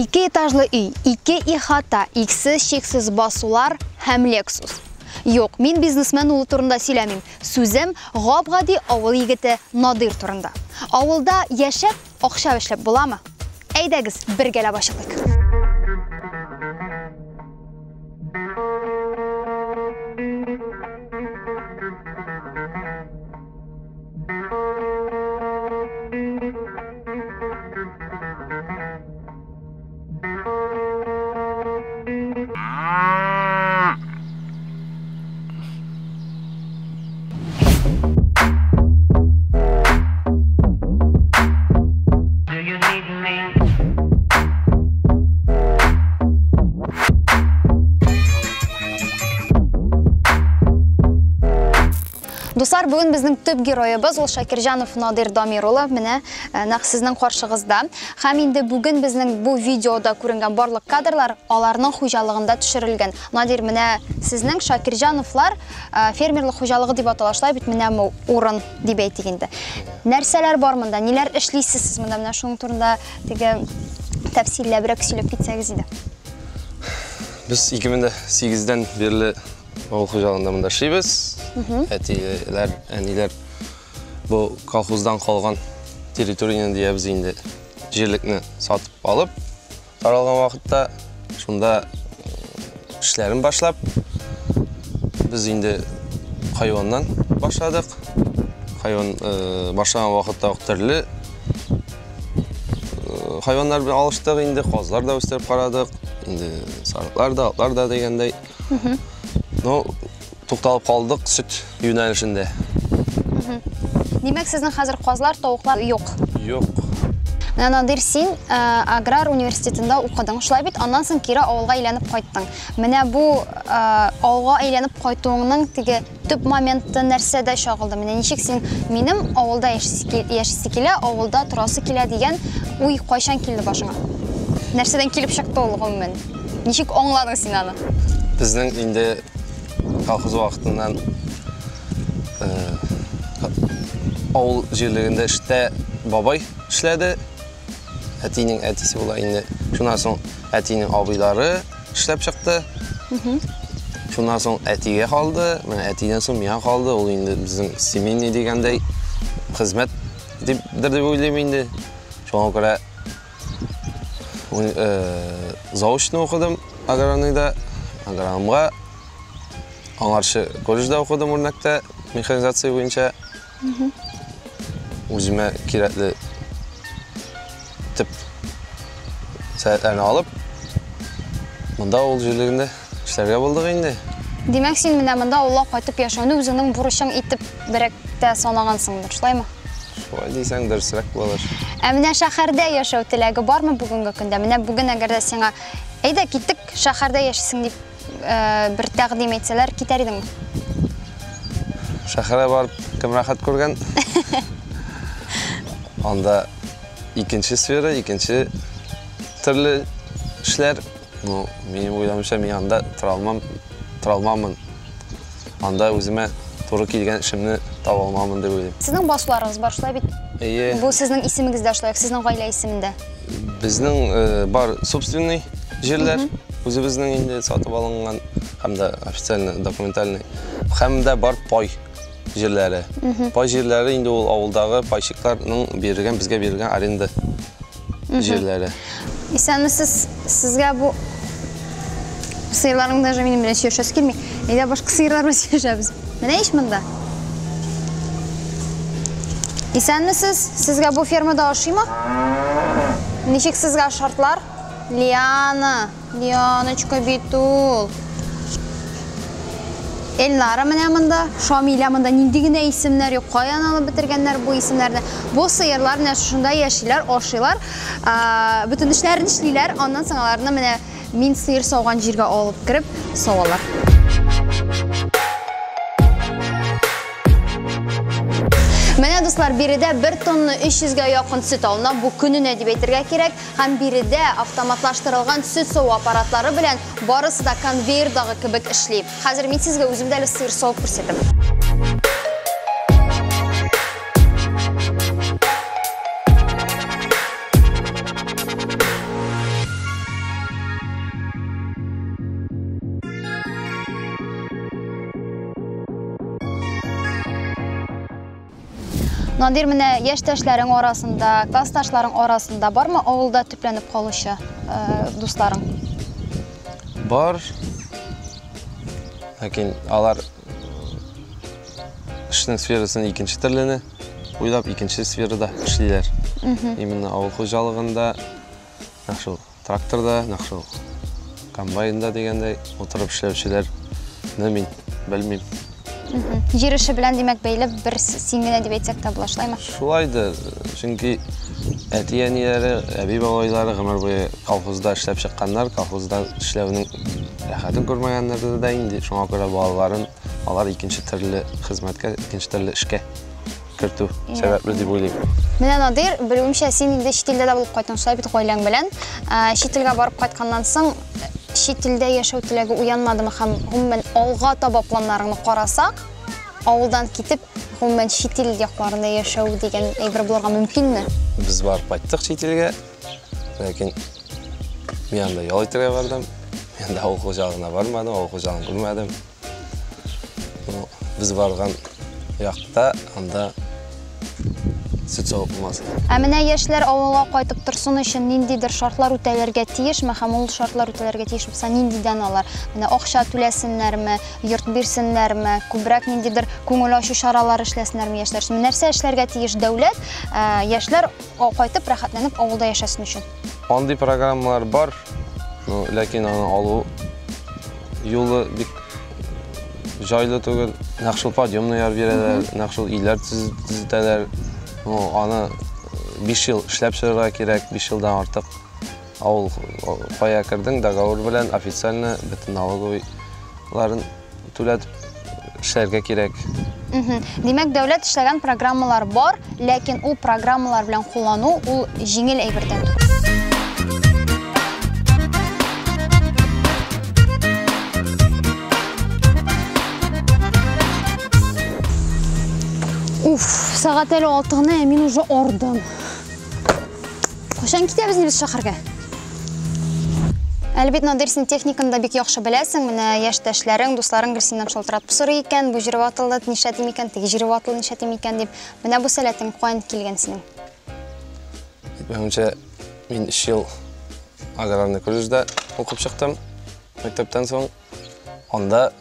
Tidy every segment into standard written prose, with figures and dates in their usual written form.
Ике этажлы өй, ике ихата, иксез-чиксез басулар һәм Lexus. Юк, мин бизнесмен улы турында сөйләмим. Сүзем гап-гади авыл егете Надир турында. Авылда яшәп, акча эшләп буламы? Әйдәгез, бергәләп ачыклыйк. Дуслар, бүген безнең төп героебыз ул Шакирҗанов Надир Дамир улы. Менә нәкъ сезнең каршыгызда. Һәм инде бүген безнең бу видеода күренгән барлык кадрлар аларның хуҗалыгында төшерелгән. Надир, менә сезнең Шакирҗановлар фермерлык хуҗалыгы дип атала, шулай бит? Менә бу урын дип әйтик инде. Нәрсәләр бар монда? Ниләр эшлисез сез монда? Менә шуның турында теге тәфсилләбрәк сөйләп китсәгез иде. Без 2008-дән бирле авыл хуҗалыгында монда эшлибез. Әтиләр, әниләр бу колхоздан калган территорияне диябез инде, җирлекне сатып алып, таралган вакытта шунда эшләрен башлап, без инде хайваннан башладык. Хайван башлаган вакытта ук төрле хайваннар белән алыштык инде, казлар да үстереп карадык, инде сарыклар да, атлар да дигәндәй. Но тукталып калдык сөт юнәлешендә. Димәк, сезнең хәзер казлар, тавыклар юк? Юк. Менә, Надир, син аграр университетында укыдың, шулай бит? Аннан соң кире авылга әйләнеп кайттың. Менә бу авылга әйләнеп кайтуыңның теге төп моменты нәрсәдә чагылды? Менә ничек син минем авылда яшисе килә, авылда торасы килә дигән уй кайчан килде башыңа? Нәрсәдән килеп чыкты ул гомумән? Ничек аңладың син аны? Безнең инде колхоз вакытыннан авыл җирлегендә эштә бабай эшләде. Әтинең әтисе була инде. Шуннан соң әтинең абыйлары эшләп чыкты. Шуннан соң әтигә калды. Менә әтидән соң миңа калды. Ул инде безнең семейный дигәндәй хезмәт дип дип уйлыйм инде. Шуңа күрә заочно укыдым аграрныйда, агрономга. Аңарчы колледжда укыдым Үрнәктә механизация буенча. Үземә кирәкле төп сәләтләрне алып, монда авыл җирлегендә эшләргә булдык инде. Димәк, син менә монда авылга кайтып яшәүне үзеңнең бурычың итеп берәк тә санагансыңдыр, шулаймы? Шулай дисәң, дөресрәк булыр. Ә менә шәһәрдә яшәү теләге бармы бүгенге көндә? Менә бүген әгәр дә сиңа, әйдә, киттек, шәһәрдә яшисең дип бер тәкъдим әйтсәләр, китәр идеңме? Шәһәргә барып кем рәхәт күргән? Анда икенче сфера, икенче төрле эшләр. Ну, минем уйлавымча, мин анда тора алмам, тора алмамын. Анда үземә туры килгән эшемне таба алмамын дип уйлыйм. Сезнең басуларыгыз бар, шулай бит? Әйе. Бу сезнең исемегездә шулай, сезнең гаилә исемендә. Безнең бар собственный җирләр, үзебезнең инде сатып алынган һәм дә официально документальный, һәм дә бар пай җирләре. Пай җирләре инде ул авылдагы пайщикларның бирелгән, безгә бирелгән аренда җирләре. Исәнмесез, сезгә бу сыерларның даже минем белән сөйләшәсе килми. Әйдә башка сыерлар белән сөйләшәбез. Менә ич монда. Исәнмесез, сезгә бу фермада ошыймы? Ничек сезгә шартлар? Лиана, Лианочка бит ул. Эльнара менә монда, Шамиля монда, нинди генә исемнәр юк, каян алып бетергәннәр бу исемнәрне? Бу сыерлар менә шушында яшиләр, ашыйлар, бөтен эшләрен эшлиләр, аннан соң аларны менә мин сыер сауган җиргә алып кереп савалар. Менә, дуслар, биредә 1 тонна 300гә якын сөт алына, бу көненә дип әйтергә кирәк. Һәм биредә автоматлаштырылган сөт саву аппаратлары белән барысы да конвейердагы кебек эшли. Хәзер мин сезгә үзем дә әле сыер савып күрсәтәм. Надир, менә яшьтәшләрең арасында, классташларың арасында бармы авылда төпләнеп калучы дусларың? Бар. Ләкин алар эшнең сферасын икенче төрле уйлап, икенче сферада эшлиләр. Именно авыл хуҗалыгында, нәкъ шул тракторда, нәкъ шул комбайнда дигәндәй утырып эшләүчеләрне мин белмим. Җир эше белән, димәк, бәйле бер син генә дип әйтсәк тә була, шулаймы? Шулайдыр, чөнки әти-әниләре, әби-бабайлары гомер буе колхозда эшләп чыкканнар, колхозда эшләүнең рәхәтен күрмәгәннәрдер дә инде, шуңа күрә балаларын алар икенче төрле хезмәткә, икенче төрле эшкә кертү сәбәпле дип уйлыйм. Менә, Надир, белүемчә, син инде чит илдә дә булып кайттың, шулай бит, гаиләң белән. Чит илгә барып кайтканнан соң, чит илдә яшәү теләге уянмадымы һәм гомумән алга таба планнарыңны карасак, авылдан китеп, гомумән чит ил якларында яшәү дигән әйбер булырга мөмкинме? Без барып кайттык чит илгә, ләкин мин анда ял итәргә бардым. Мин анда авыл хуҗалыгына бармадым, авыл хуҗалыгын күрмәдем. Без барган якта анда сөт савып булмас. Ә менә яшьләр авылга кайтып торсын өчен ниндидер шартлар үтәлергә тиешме? Һәм ул шартлар үтәлергә тиеш булса, ниндидән алар? Менә акча түләсеннәрме, йорт бирсеннәрме, күбрәк ниндидер күңел ачу чаралары эшләсеннәрме яшьләр өчен? Нәрсә эшләргә тиеш дәүләт, яшьләр кайтып рәхәтләнеп авылда яшәсен өчен? Андый программалар бар, ләкин аны алу юлы бик җайлы түгел. Нәкъ шул подъемныйлар бирәләр, нәкъ шул өйләр төзетәләр. Аны 5 ел эшләп чыгарга кирәк, 5 елдан артык. Авыл кая кердең, договор белән официально бөтен налоговыйларын түләтеп эшләргә кирәк. Димәк, дәүләт эшләгән программалар бар, ләкин ул программалар белән куллану ул җиңел әйбердән түгел. Уф, сәгать әле 6 гына, ә мин уже ардым. Кайчан китәбез инде без шәһәргә? Әле бит, Надир, син техниканы да бик яхшы беләсең. Менә яшьтәшләрең, дусларың гел синнән шалтыратып сорый икән, бу җир ватылды, нишләтим икән, теге җир ватылды, нишләтим икән дип. Менә бу сәләтең каян килгән синең? Әйтмәвемчә, мин 3 ел аграрный колледжда укып чыктым. Мәктәптән соң анда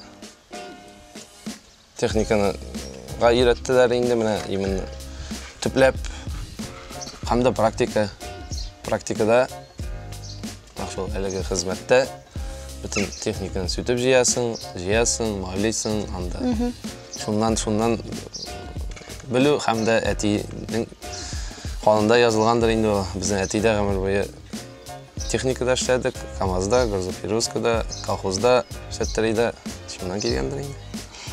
техниканы өйрәттеләр инде, менә именно төпләп һәм дә практика. Практикада шул әлеге хезмәттә бөтен техниканы сүтеп җыясың, җыясың, майлыйсың анда. Шуннан белү һәм дә әтинең канында язылгандыр инде ул. Безнең әти дә гомер буе техникада эшләдек, КАМАЗда, грузоперевозкада, колхозда эшләттер иде. Шуннан килгәндер инде.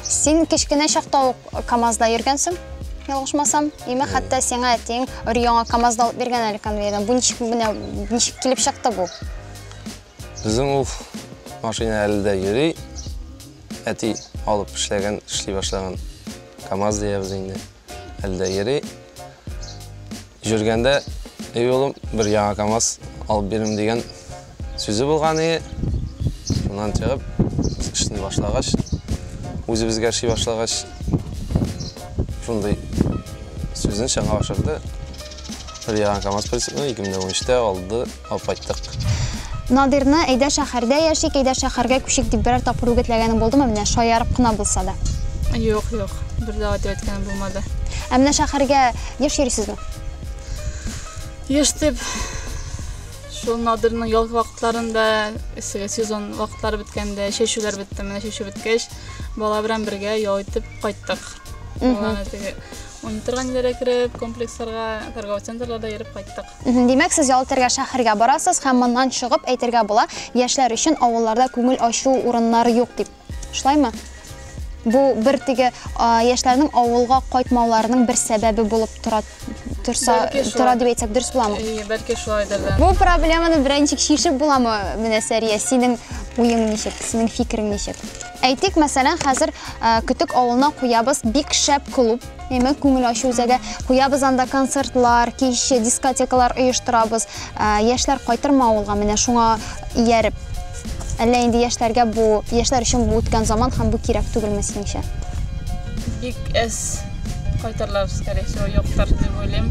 Син кечкенә чакта ук КАМАЗда йөргәнсең, ялгышмасам, име, хәтта сиңа әтиең өр-яңа КАМАЗда алып биргән әле конвейердан. Бу ничек, менә ничек килеп чыкты бу? Безнең ул машина әле дә йөри. Әти алып эшләгән, эшли башлаган КАМАЗ диябез инде. Әле дә йөри. Йөргәндә, эй улым, бер яңа КАМАЗ алып бирем дигән сүзе булган иде. Шуннан чыгып, эшне башлагач, үзебезгә эшли башлагач, шундый сүзен чынга ашырды. Бер яңа КАМАЗ прицепны 2013-тә алды, алып кайттык. Надирны әйдә шәһәрдә яшик, әйдә шәһәргә күчик дип берәр тапкыр үгетләгәнең булдымы? Менә шаярып кына булса да. Юк, юк, бер дә алай дип әйткәнем булмады. Ә менә шәһәргә еш йөрисезме? Еш дип, шул Надирның ял вакытларында, сезон вакытлары беткәндә, чәчүләр бетте, менә чәчү беткәч, бала белән бергә ял итеп кайттык. Баланы теге уйный торган җирләргә кереп, комплексларга, торговый центрларда йөреп кайттык. Димәк, сез ял итәргә шәһәргә барасыз һәм моннан чыгып әйтергә була, яшьләр өчен авылларда күңел ачу урыннары юк дип. Шулаймы? Бу бер теге, яшьләрнең авылга кайтмауларының бер сәбәбе булып тора, торса, Бәлки шулай. тора дип әйтсәк, дөрес буламы? Әйе, бәлки шулайдыр да. Бу проблеманы берәр ничек чишеп буламы, менә Сәрия, синең уең ничек, синең фикерең ничек? Әйтик, мәсәлән, хәзер, Көтек авылына куябыз бик шәп клуб, әйме, күңел ачу үзәге, куябыз анда концертлар, кич дискотекалар оештырабыз. Яшьләр кайтырмы авылга, менә шуңа ияреп? Әллә инде яшьләргә бу, яшьләр өчен бу үткән заман һәм бу кирәк түгелме синеңчә? Бик әз Кайтырлар, скорее всего, юктыр дип уйлыйм.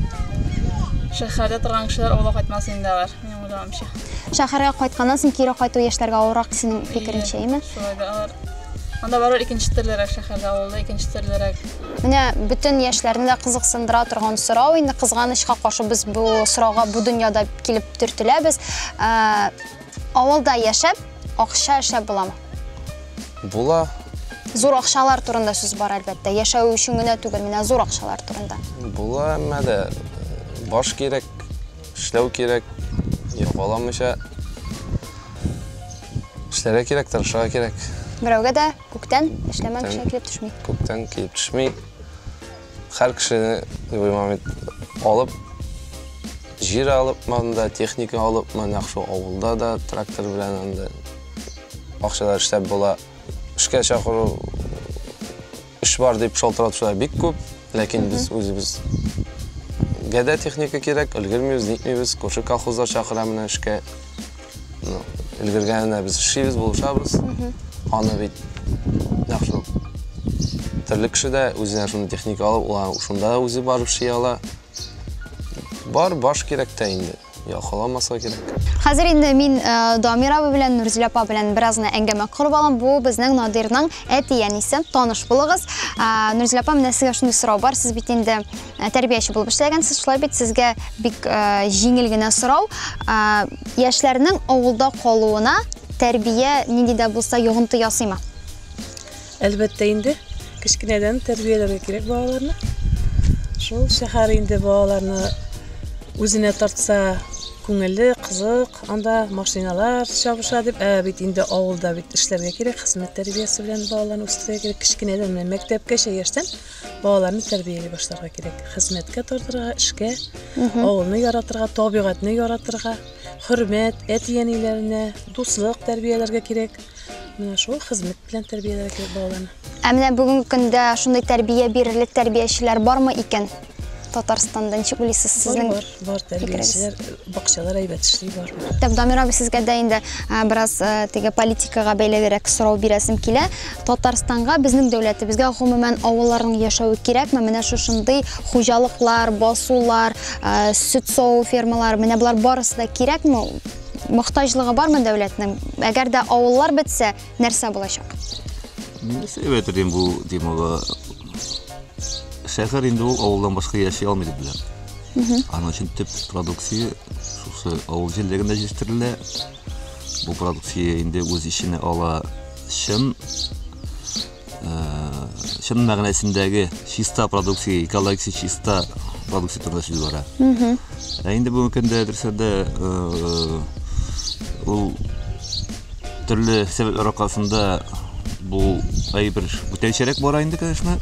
Шәһәрдә торган кешеләр авылга кайтмас инде алар, минем уйлавымча. Шәһәргә кайтканнан соң кире кайту яшьләргә авыррак синең фикереңчә, әйеме? Шулай да алар. Анда барыбер икенче төрлерәк шәһәрдә, авылда икенче төрлерәк. Менә бөтен яшьләрне дә кызыксындыра торган сорау инде, кызганычка каршы без бу сорауга бу дөньяда килеп төртеләбез. Авылда яшәп, акча эшләп буламы? Була. Зур акчалар турында сүз бар, әлбәттә. Яшәү өчен генә түгел, менә зур акчалар турында. Була, әмма дә баш кирәк, эшләү кирәк, ягаламыйча эшләргә кирәк, тырышырга кирәк. Берәүгә дә күктән эшләмәк кеше килеп төшми. Күктән килеп төшми. Һәр кешене любой момент алып, җир алып, монда техника алып, нәкъ шул авылда да трактор белән анда акчалар эшләп була. Эшкә чакыру, эш бар дип шалтыратучылар бик күп, ләкин без үзебез гә техника кирәк, өлгермибез, нитмибез, күрше колхозлар чакыра менә эшкә. Өлгергәненә без эшлибез, булышабыз. Аны бит нәкъ шул төрле кеше дә үзенә шуны техника алып, ул шунда үзе барып эшли ала. Бар баш кирәк тә инде. Ялкауламаска кирәк. Хәзер инде мин Дамир абый белән, Нурзилә апа белән бераз гына әңгәмә корып алам. Бу безнең Надирның әти-әнисе. Таныш булыгыз. Нурзилә апа, менә сезгә шундый сорау бар. Сез бит инде тәрбияче булып эшләгәнсез, шулай бит? Сезгә бик җиңел генә сорау. Яшьләрнең авылда калуына тәрбия нинди дә булса йогынты ясыймы? Әлбәттә инде, кечкенәдән тәрбияләргә кирәк балаларны. Шул шәһәр инде балаларны үзенә тартса, күңелле, кызык, анда машиналар чабыша дип, ә бит инде авылда бит эшләргә кирәк, хезмәт тәрбиясе белән балаларны үстерергә кирәк. Кечкенәдән менә мәктәпкәчә яшьтән балаларны тәрбияли башларга кирәк. Хезмәткә тартырга, эшкә, авылны яратырга, табигатьне яратырга, хөрмәт әти-әниләренә, дуслык тәрбияләргә кирәк. Менә шул хезмәт белән тәрбияләргә кирәк балаларны. Ә менә бүгенге көндә шундый тәрбия бирерлек тәрбиячеләр бармы икән? Татарстанда ничек уйлыйсыз сезнең? Бар, бар тәрбиячеләр, бакчалар әйбәт эшли, бар. Тәп, Дамир абый, сезгә дә инде бераз теге политикага бәйлерәк сорау бирәсем килә. Татарстанга, безнең дәүләтебезгә гомумән авылларның яшәве кирәкме? Менә шушындый хуҗалыклар, басулар, сөт саву фермалары, менә болар барысы да кирәкме? Мохтаҗлыгы бармы дәүләтнең? Әгәр дә авыллар бетсә, нәрсә булачак? Мин нәрсә әйтер идем бу темага? Шәһәр инде ул авылдан башка яши алмый дип беләм. Аның өчен төп продукция шушы авыл җирлегендә җитештерелә. Бу продукция инде үз эченә ала чын чын мәгънәсендәге чиста продукция, экологик чиста продукция турында сүз бара. Ә инде бүгенге көндә дөресен дә ул төрле сәбәпләр аркасында бу әйбер бүтәнчәрәк бара инде, конечно.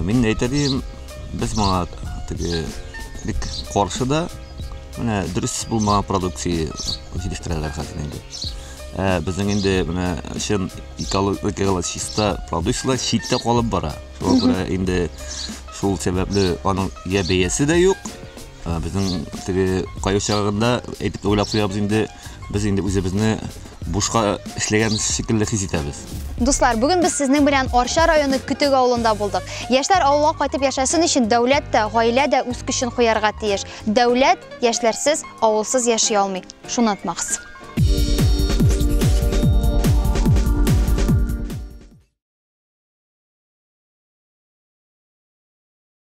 Мин әйтер идем, без моңа теге бик каршы да, менә дөрес булмаган продукция җитештерәләр хәзер инде. Безнең инде менә чын экологик чиста продукцияләр читтә калып бара. Шуңа күрә инде шул сәбәпле аның я бәясе дә юк. Безнең теге кайчагында әйтеп уйлап куябыз инде, без инде үзебезне бушка эшләгән шикелле хис итәбез. Дуслар, бүген без сезнең белән Арча районы Көтек авылында булдык. Яшьләр авылга кайтып яшәсен өчен дәүләт тә, гаилә дә үз көчен куярга тиеш. Дәүләт яшьләрсез, авылсыз яши алмый. Шуны онытмагыз.